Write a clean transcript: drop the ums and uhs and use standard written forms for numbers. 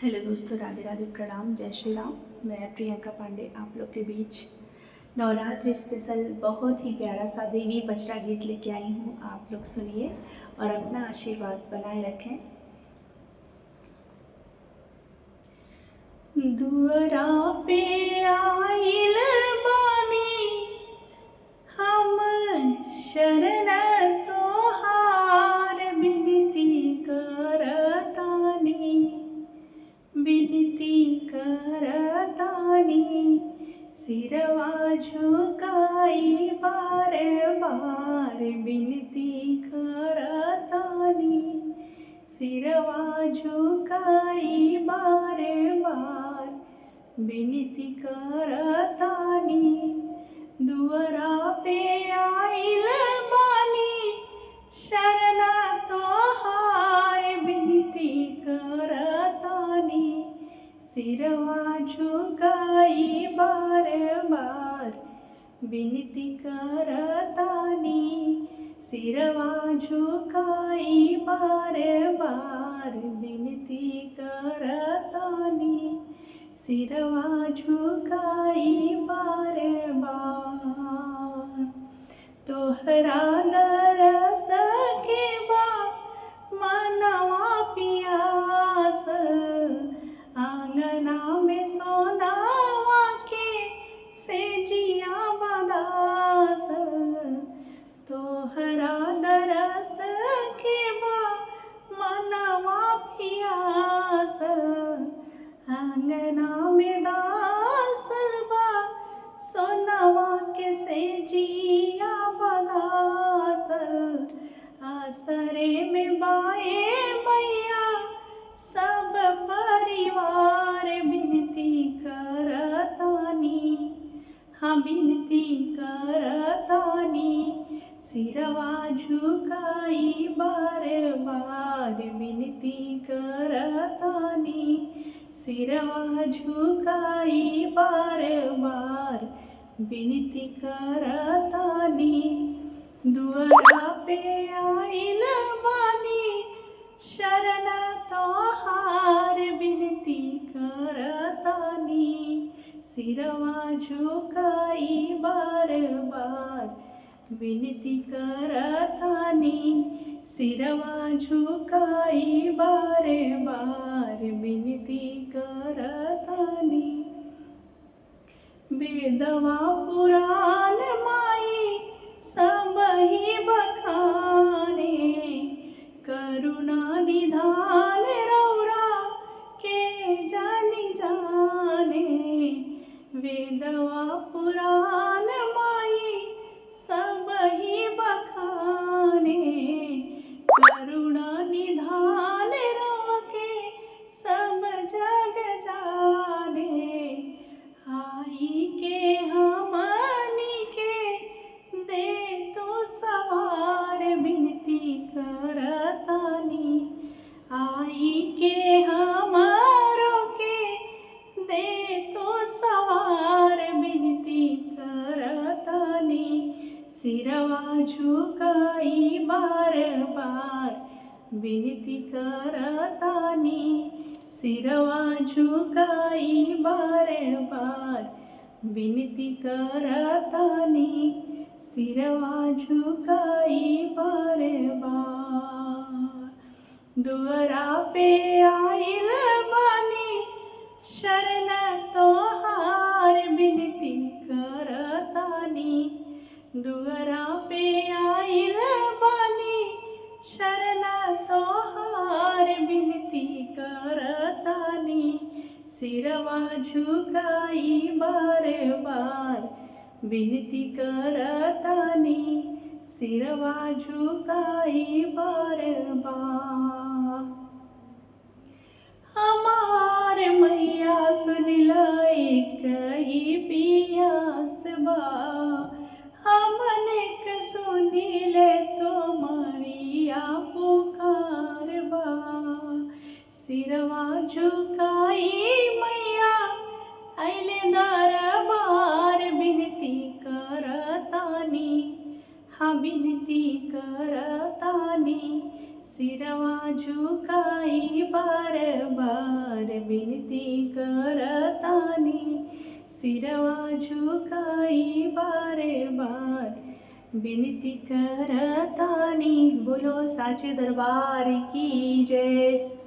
Hello दोस्तों, राधे राधे, प्रणाम, जय श्री राम। मैं प्रियंका पांडे आप लोग के बीच नवरात्रि स्पेशल बहुत ही प्यारा सा देवी बचरा गीत लेके आई हूँ। आप लोग सुनिए और अपना आशीर्वाद बनाए रखें। दुअरा पे आइल बानी हम शरण तोहार, विनती करतानी, विनती करतानी। सिरवा झुकाई बार बार, विनती करतानी। सिरवा झुकाई बार बार, विनती करतानी। दुअरा पे आइल बानी शरण तोहार, विनती करतानी। सिरवा झुकाई बार बार, विनती करतानी। सिरवा झुकाई बार बार, विनती करतानी। सिरवा झुकाई बार बार। तोहरा दरस के बा मनवा पियास, आंगना में सोनावा के से जिया बदास। तोहरा दरस के बा मनवा पियास, आंगना में दासल बा सोनावा के से जिया बदासल। आसरे में बाए मैया सब परिवार, विनती करतानी, हाँ विनती करतानी। सिरवा झुकाई बार बार, विनती करतानी। सिरवा झुकाई बार बार, विनती करतानी। दुअरा पे आइल बानी शरण तोहार, विनती करतानी। सिरवा झुकाई बार बार, विनती करतानी। सिरवा झुकाई बार बार, विनती करतानी। वेदवा पुराण माई सब ही बखाने, करुणा निधान रौरा के जानी जाने। वेदवा पुराण माई सब ही बखाने, करुणा निधान रौआ के सब जग जाने। आई के हमनी के दे तो सवार, विनती करतानी। आई के हमारो के दे तो सवार, विनती करतानी। सिरवा झुकाई बार बार, विनती करतानी। सिरवा झुकाई बार बार, विनती करतानी। सिरवा झुकाई बार बार। दुअरा पे आइल बानी शरण तोहार, विनती करतानी। दुअरा पे आइल बानी शरण तोहार, विनती करतानी। सिरवा झुकाई बार बार, विनती करतानी। सिरवा झुकाई बार बार। हमार मैया सुन कही पियास बा, हमने के सुनिले तो मैया पुकार बा। सिरवा झुकाई मैया आइले दरबार, विनती करतानी, हाँ विनती करतानी। सिरवा झुकाई बार बार, विनती सिरवा झुकाई बारे बार विनती करतानी। बोलो साचे दरबार की जय।